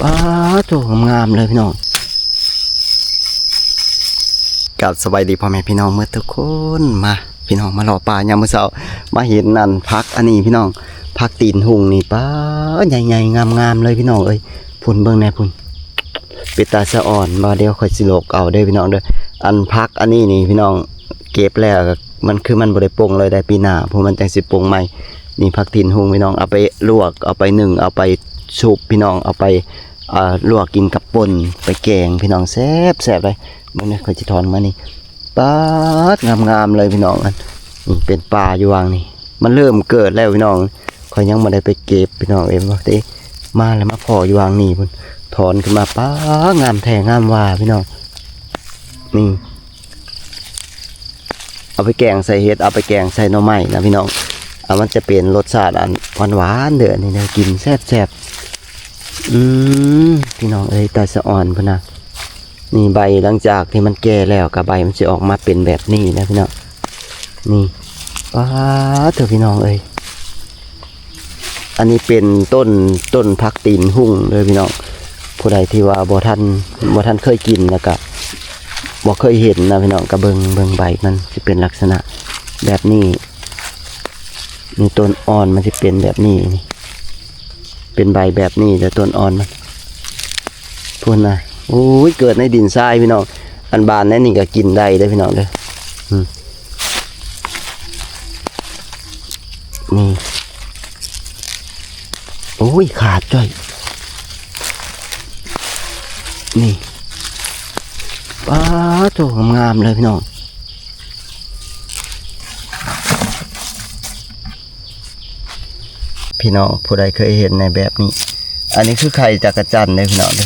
ປາໂທ້ ງາມໆເລີຍພີ່ນ້ອງ. ກາບສະບາຍດີພໍ່ແມ່ພີ່ນ້ອງໝົດທຸກຄົນ. ມາພີ່ນ້ອງ ມາເລາະປ່າຍາມມື້ເຊົ້າ ມາເຫັນອັນຜັກອັນນີ້ພີ່ນ້ອງ ຜັກຕີນຫຸ່ງນີ້ ປາ ໃຫຍ່ໆງາມໆເລີຍພີ່ນ້ອງເອີຍ. ພຸ້ນ ເບິ່ງແດ່ພຸ້ນ ເປັນຕາສະອອນບໍ່? ດຽວຂ້ອຍຊິຫຼົກເອົາເດີພີ່ນ້ອງເດີ. ອັນຜັກອັນນີ້ນີ້ພີ່ນ້ອງ ເກັບແລ້ວມັນຄືມັນບໍ່ໄດ້ປົ່ງເລີຍໄດ໋ ປີໜ້າພຸ້ນມັນຈັ່ງຊິປົ່ງໃໝ່. ນີ້ຜັກຕີນຫຸ່ງພີ່ນ້ອງ ເອົາໄປລວກ ເອົາໄປໜຶ້ງ ເອົາໄປຊຸບພີ່ນ້ອງ ເອົາໄປ ອ່າ ລວກກິນກັບປົ່ນ ໄປແກງພີ່ນ້ອງ ແຊບໆເລີຍ. ເບິ່ງເດີ ຂ້ອຍຊິຖອນມານີ້ ປາດ ງາມໆເລີຍພີ່ນ້ອງ. ອັນນີ້ເປັນປ່າຢູ່ຫວ່າງນີ້ ມັນເລີ່ມເກີດແລ້ວພີ່ນ້ອງ. ຂ້ອຍຍັງບໍ່ໄດ້ໄປເກັບພີ່ນ້ອງເອີຍ ມາແລ້ວມາພໍ້ຢູ່ຫວ່າງນີ້ພຸ້ນ ຖອນຂຶ້ນມາ ປາ ງາມແທ້ງາມວ່າພີ່ນ້ອງ. ນີ້ ເອົາໄປແກງໃສ່ເຫັດ ເອົາໄປແກງໃສ່ໜໍ່ໄມ້ນະພີ່ນ້ອງ. ອ່າ ມັນຈະເປັນລົດຊາດອັນຫວານໆເດີ ອັນນີ້ແນວກິນແຊບໆ. ອືມ ພີ່ນ້ອງເອີຍ ຕາສະອອນພຸ້ນນະ. ນີ້ໃບ ຫຼັງຈາກທີ່ມັນແກ່ແລ້ວ ກະໃບມັນຊິອອກມາເປັນແບບນີ້ນະພີ່ນ້ອງ. ນີ້ ປາໂທ້ ພີ່ນ້ອງເອີຍ ອັນນີ້ເປັນຕົ້ນ ຕົ້ນຜັກຕີນຫຸ່ງເດີພີ່ນ້ອງ. ຜູ້ໃດທີ່ວ່າບໍ່ທັນ ບໍ່ທັນເຄີຍກິນ ແລ້ວກະບໍ່ເຄີຍເຫັນນະພີ່ນ້ອງ ກະເບິ່ງ ເບິ່ງໃບມັນຊິເປັນລັກສະນະແບບນີ້. ນີ້ຕົ້ນອ່ອນມັນຊິເປັນແບບນີ້ ນີ້ ເປັນໃບແບບນີ້ ແຕ່ຕົ້ນອ່ອນມັນ ພຸ້ນນະ. ໂອ້ຍ ເກີດໃນດິນຊາຍພີ່ນ້ອງ. ອັນບານໃນນີ້ກະກິນໄດ້ເດີພີ່ນ້ອງເດີ. ອືມ ນີ້ ໂອ້ຍ ຂາດຈ້ອຍ ນີ້ ປາໂທ້ ງາມໆເລີຍພີ່ນ້ອງ. ພີ່ນ້ອງຜູ້ໃດເຄີຍເຫັນໃນແບບນີ້ ອັນນີ້ຄືໄຂ່ຈັກກະຈັນເດີພີ່ນ້ອງເດີ.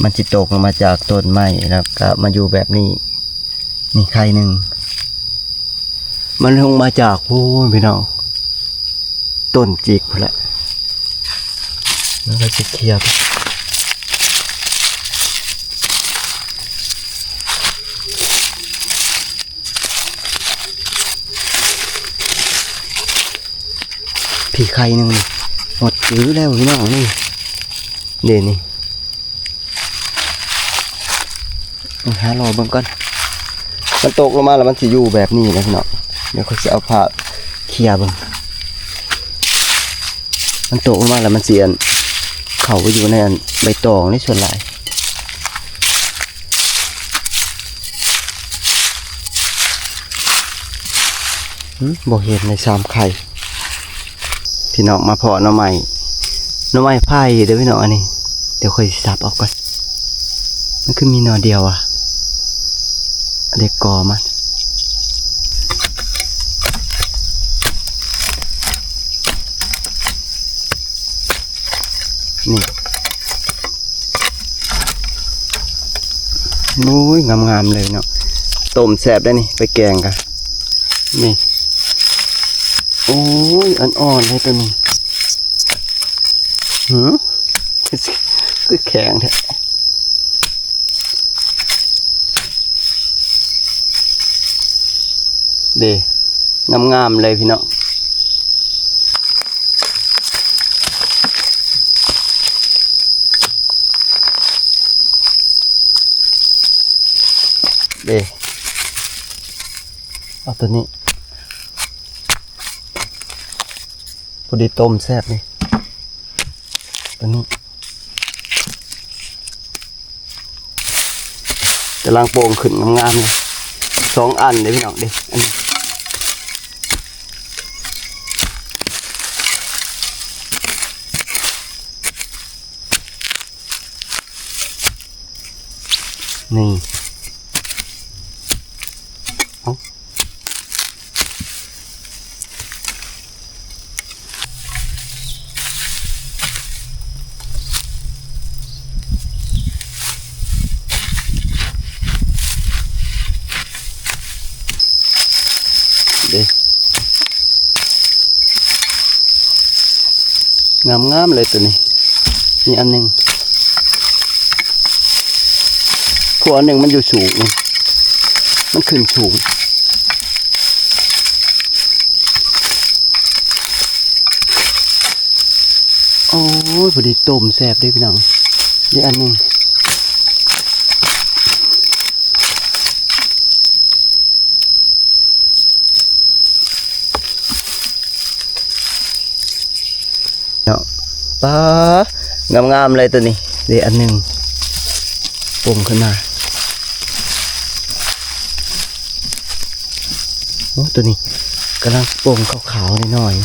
ມັນຊິຕົກລົງມາຈາກຕົ້ນໄມ້ ແລ້ວກະມາຢູ່ແບບນີ້. ນີ້ໄຂ່ໜຶ່ງ ມັນລົງມາຈາກພຸ້ນພີ່ນ້ອງ ຕົ້ນຈິກພຸ້ນແຫຼະ. ມັນກະຊິເຄຍໄປ ພີ້ໄຂ່ໜຶ່ງນີ້ ໝົດຈື່ແລ້ວພີ່ນ້ອງ. ນີ້ ເດ ນີ້ ຫາລໍເບິ່ງກ່ອນ. ມັນຕົກລົງມາແລ້ວມັນຊິຢູ່ແບບນີ້ແຫຼະພີ່ນ້ອງ. ດຽວຂ້ອຍຊິເອົາຜ້າເຄຍເບິ່ງ. ມັນຕົກລົງມາແລ້ວມັນຊິ ອັນ ເຂົ້າໄປຢູ່ໃນ ອັນ ໃບຕອງນີ້ສ່ວນຫຼາຍ. ຫື ບໍ່ເຫັນໃນສາມໄຂ່. ພີ່ນ້ອງມາພໍ້ໜໍ່ໄມ້ ໜໍ່ໄມ້ໄຜ່ເດີພີ່ນ້ອງ. ອັນນີ້ ດຽວຂ້ອຍຊິສັບອອກກ່ອນ. ມັນຄືມີໜໍ່ດຽວຫວາ ເດັກກໍມັນ ນີ້. ໂອ້ຍ ງາມໆເລີຍເນາະ ຕົ້ມແຊບໄດ໋ນີ້ ໄປແກງກະ ນີ້. ໂອ້ຍ ອ່ອນໆເລີຍໂຕນີ້. ຫື ຄືແຂງແທ້ ເດ ງາມໆເລີຍພີ່ນ້ອງ. ເດ ເອົາໂຕນີ້ ພໍດີຕົ້ມແຊບນີ້ ໂຕນີ້. ກຳລັງໂປ່ງຂຶ້ນງາມໆເລີຍ ສອງອັນເດ້ພີ່ນ້ອງເດ້ ອັນນີ້ ນີ້ ເອົາ ເດ້ ງາມໆເລີຍໂຕນີ້ ນີ້ອັນໜຶ່ງ ພວກອັນໜຶ່ງມັນຢູ່ສູງ ມັນຂຶ້ນສູງ. ໂອ້ຍ ພໍດີຕົ້ມແຊບເດ້ພີ່ນ້ອງ ນີ້ອັນໜຶ່ງ ເນາະ ປາ ງາມໆເລີຍໂຕນີ້ ເດ້ອັນໜຶ່ງ ປົ່ງຂຶ້ນມາ. ໂອ້ ໂຕນີ້ກຳລັງປ່ອງຂາວໆນ້ອຍໆ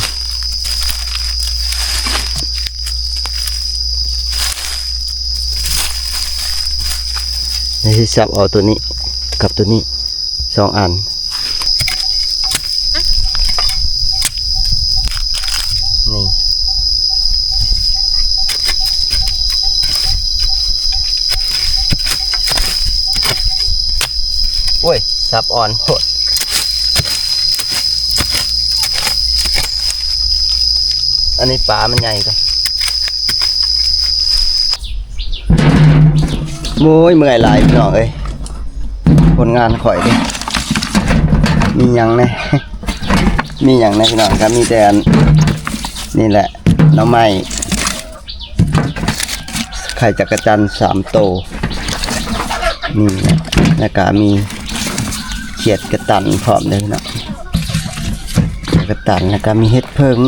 ແລ້ວຊິສັບເອົາໂຕນີ້ກັບໂຕນີ້ສອງອັນ ນີ້ ໂອ້ຍ ສັບອ່ອນໂພດ ອັນນີ້ປາມັນໃຫຍ່ກວ່າ ໂອ້ຍ ເມື່ອຍຫຼາຍພີ່ນ້ອງເອີຍ ຜົນງານຂ້ອຍເດ້ ມີຫຍັງແດ່ ມີຫຍັງແດ່ພີ່ນ້ອງ ກະມີແຕ່ອັນນີ້ແຫຼະ ໜໍ່ໄມ້ ໄຂ່ຈັກກະຈັນສາມໂຕ ນີ້ແຫຼະ ແລ້ວກະມີຂຽດກະຕັນພ້ອມເດີພີ່ນ້ອງ ຂຽດກະຕັນ ແລ້ວກະມີເຫັດເຜິ້ງ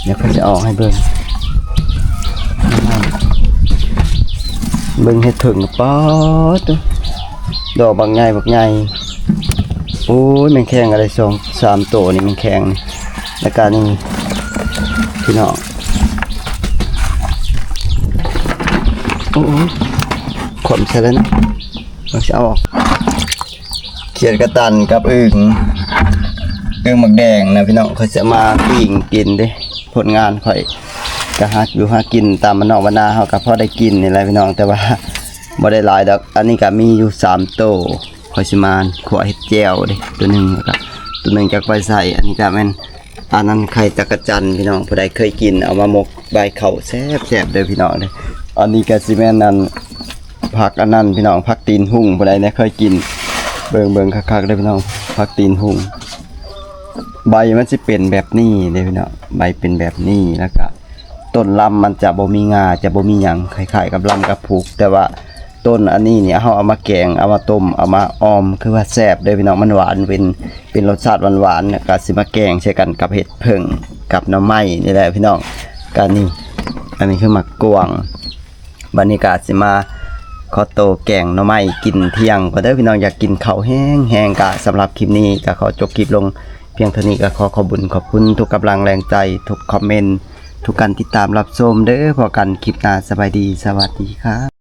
ດຽວຂ້ອຍຈະອອກໃຫ້ເບິ່ງ ເບິ່ງເຫັດເຜິ້ງ ປາດໂທ້ ດອກບັກໃຫຍ່ ບັກໃຫຍ່ ໂອ້ຍ ແມງແຄງກະໄດ້ສອງສາມໂຕນີ້ ແມງແຄງ ແລ້ວກະນີ້ພີ່ນ້ອງ ໂອ້ຍ ຂວມໃສ່ແລ້ວນະ ມັນຊິເອົາອອກ ຂຽດກະຕັນກັບອຶ່ງ ອຶ່ງໝາກແດງນະພີ່ນ້ອງ ຂ້ອຍຈະມາປີ້ງກິນເດ້ ຜົນງານຂ້ອຍກະຫາຢູ່ຫາກິນຕາມບ້ານນອກບ້ານນາເຮົາກະພໍໄດ້ກິນນີ້ແຫຼະພີ່ນ້ອງ ແຕ່ວ່າບໍ່ໄດ້ຫຼາຍດອກ ອັນນີ້ກະມີຢູ່ສາມໂຕ ຂ້ອຍຊິມາຂົ້ວເຮັດແຈ່ວເດ້ ໂຕໜຶ່ງ ແລ້ວກະໂຕໜຶ່ງຈັກໄປໃສ່ ອັນນີ້ກະແມ່ນ ອັນນັ້ນໄຂ່ຈັກກະຈັນພີ່ນ້ອງ ຜູ້ໃດເຄີຍກິນເອົາມາໝົກໃບເຂົ້າແຊບໆເດີພີ່ນ້ອງເດີ ອັນນີ້ກະຊິແມ່ນອັນ ຜັກອັນນັ້ນພີ່ນ້ອງ ຜັກຕີນຫຸ່ງ ຜູ້ໃດແນ່ເຄີຍກິນ ເບິ່ງໆຄັກໆເດີພີ່ນ້ອງ ຜັກຕີນຫຸ່ງ ໃບມັນຊິເປັນແບບນີ້ເດ້ພີ່ນ້ອງ ໃບເປັນແບບນີ້ ແລ້ວກະຕົ້ນລຳມັນຈະບໍ່ມີງ່າ ຈະບໍ່ມີຫຍັງ ຄ້າຍໆກັບລຳກັບຜູກ ແຕ່ວ່າ ຕົ້ນອັນນີ້ນີ້ ເຮົາເອົາມາແກງ ເອົາມາຕົ້ມ ເອົາມາອ່ອມ ຄືວ່າແຊບເດີພີ່ນ້ອງ ມັນຫວານ ເປັນ ເປັນລົດຊາດຫວານໆ ແລ້ວກະຊິມາແກງໃສ່ກັນກັບເຫັດເຜິ້ງ ກັບໜໍ່ໄມ້ນີ້ແຫຼະພີ່ນ້ອງ ກະນີ້ ອັນນີ້ຄືໝາກກວາງ ບາດນີ້ກະຊິມາຂໍໂຕແກງໜໍ່ໄມ້ກິນທ່ຽງກ່ອນເດີພີ່ນ້ອງ ຢາກກິນເຂົ້າແຮງໆ ກະສຳລັບຄລິບນີ້ກະຂໍຈົບຄລິບລົງພຽງເທົ່ານີ້ ກະຂໍຂອບບຸນຂອບຄຸນທຸກກຳລັງແຮງໃຈ ທຸກຄອມເມັນ ທຸກການຕິດຕາມຮັບຊົມເດີ ພົບກັນຄລິບໜ້າ ສະບາຍດີ ສະຫວັດດີຄັບ.